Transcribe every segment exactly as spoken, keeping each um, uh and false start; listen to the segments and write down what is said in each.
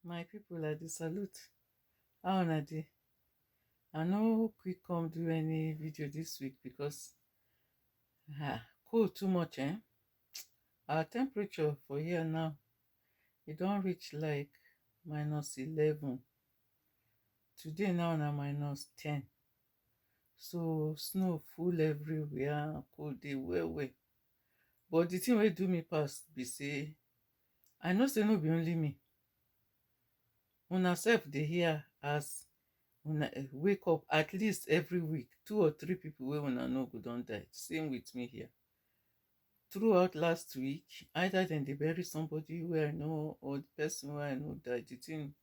My people, I dey salute. How una dey? I no quick come do any video this week because ah, cold too much, eh? Our temperature for here now, e don reach like minus eleven. Today now na minus ten. So snow full everywhere, cold dey well well. But the thing wey do me pass be say, I know say no be only me. Una sef dey hear as una eh, wake up at least every week, two or three people wey una know go don die. Same with me here. Throughout last week, either dem dey bury somebody wey I know or the person wey I know die. The thing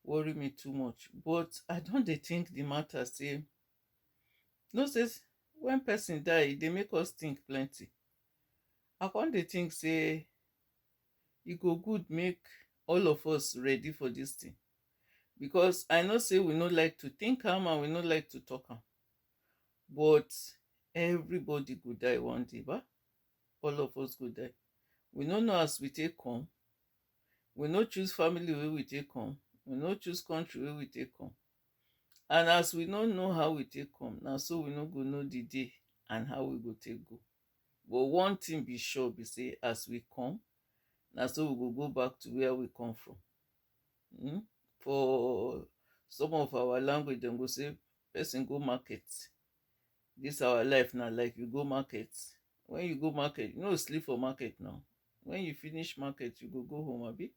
worry me too much. But I don dey think the matter say, no say when person die, e dey make us think plenty. I come dey think say e go good make all of us ready for this thing, because I know say we no like to think am and we no like to talk am, but everybody go die one day, ba? All of us go die. We no know as we take come. We no choose family wey we take come. We no choose country wey we take come. And as we no know how we take come, na so we no go know the day and how we go take go. But one thing be sure be say as we come, na so we go go back to where we come from. Hmm? For some of our language, dem go say person go market. This our life na like you go market. When you go market, you no sleep for market now. When you finish market, you go go home, abi?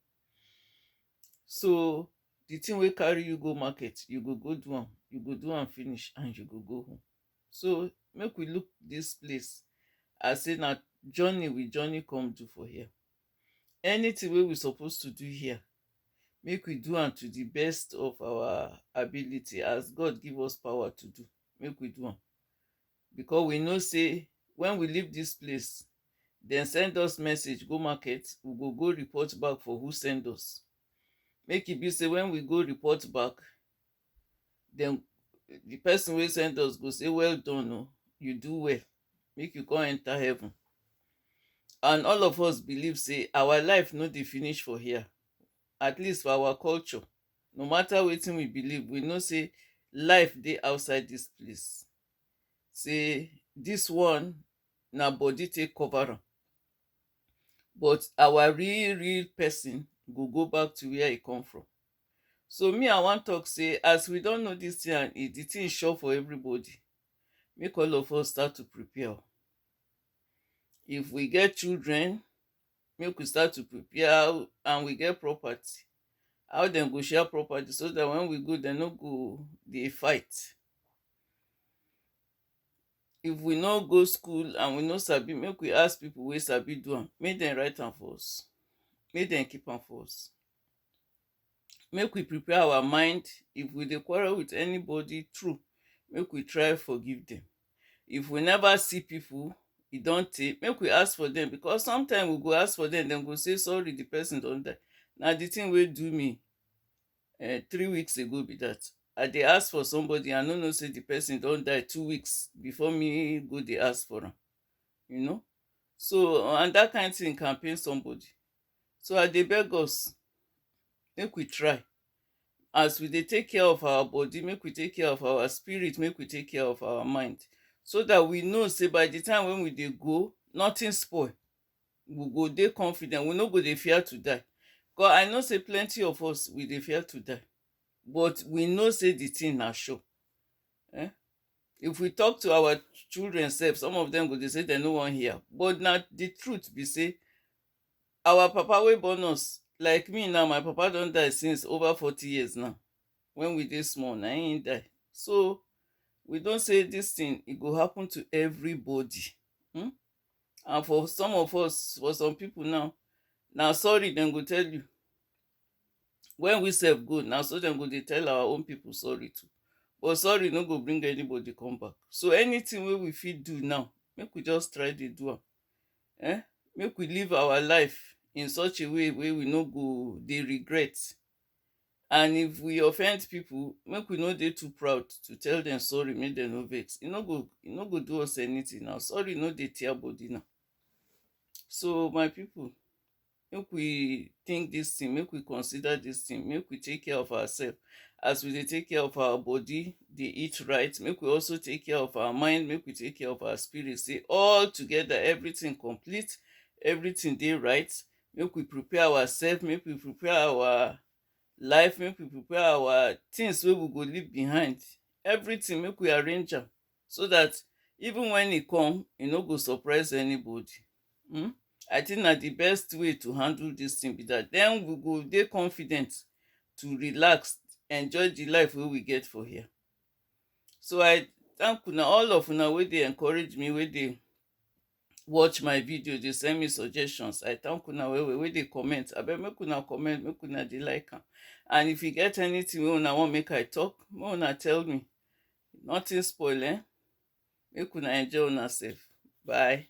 So the thing wey carry you go market, you go go do am, you go do am finish and you go go home. So make we look this place as say na journey we journey come do for here. Anything wey we suppose to do here, make we do am to the best of our ability as God give us power to do. Make we do am, because we know say when we leave this place, dem send us message go market, we go go report back for who send us. Make e be say when we go report back, then the person wey send us go say, "Well done o, you do well, make you come enter heaven." And all of us believe say our life no dey finish for here. At least for our culture, no matter wetin we believe, we know say life dey outside this place. Say this one na body take cover am, but our real real person go go back to where e come from. So me, I wan talk say as we don know this thing and e the thing sure for everybody, make all of us start to prepare. If we get children, make we start to prepare, and we get property, how dem go share property so that when we go, dem no go dey fight. If we no go school and we no sabi, make we ask people wey sabi do am, make dem write am for us, make dem keep am for us. Make we prepare our mind. If we dey quarrel with anybody, true, make we try forgive them. If we never see people, e don tey, make we ask for them, because sometimes we go ask for them, dem go say, "Sorry, the person don die." Na the thing wey do me uh, three weeks ago be that. I dey ask for somebody, I no know say the person don die two weeks before me go dey ask for am. You know? So, and that kind thing can pain somebody. So I dey beg us, make we try. As we dey take care of our body, make we take care of our spirit, make we take care of our mind. So that we know say by the time when we dey go, nothing spoil. We go dey confident, we no go dey fear to die. Because I know say plenty of us, we dey fear to die. But we know say the thing na sure. Eh? If we talk to our children sef, some of them go dey say dem no wan hear. But na the truth be say, our papa wey born us, like me now, my papa don die since over forty years now. When we dey small, na him die. So we don say this thing, e go happen to everybody. Hmm? And for some of us, for some people now, na sorry dem go tell you. When we sef go, na so dem go dey tell our own people sorry too. But sorry no go bring anybody come back. So anything wey we fit do now, make we just try dey do am. Eh? Make we live our life in such a way wey we no go dey regret. And if we offend people, make we no dey too proud to tell them sorry, make dem no vex. E no go, e no go do us anything now. Sorry no dey tear body now. So my people, Make we think this thing, make we consider this thing, make we take care of ourselves. As we dey take care of our body, dey eat right, make we also take care of our mind, make we take care of our spirit. Say all together, everything complete, everything dey right. Make we prepare ourselves, make we prepare our life, make we prepare our things wey we go leave behind. Everything, make we arrange am so that even when e come, e no go surprise anybody. Hmm? I think na the best way to handle this thing be that. Then we go dey confident to relax, enjoy the life wey we get for here. So I thank una, all of una wey dey encourage me, wey dey watch my video, dey send me suggestions. I thank una well well, wey dey comment. Abeg, make una comment, make una dey like am. And if you get anything wey una wan make I talk, make una tell me. Nothing spoil, eh? Make una enjoy una sef. Bye.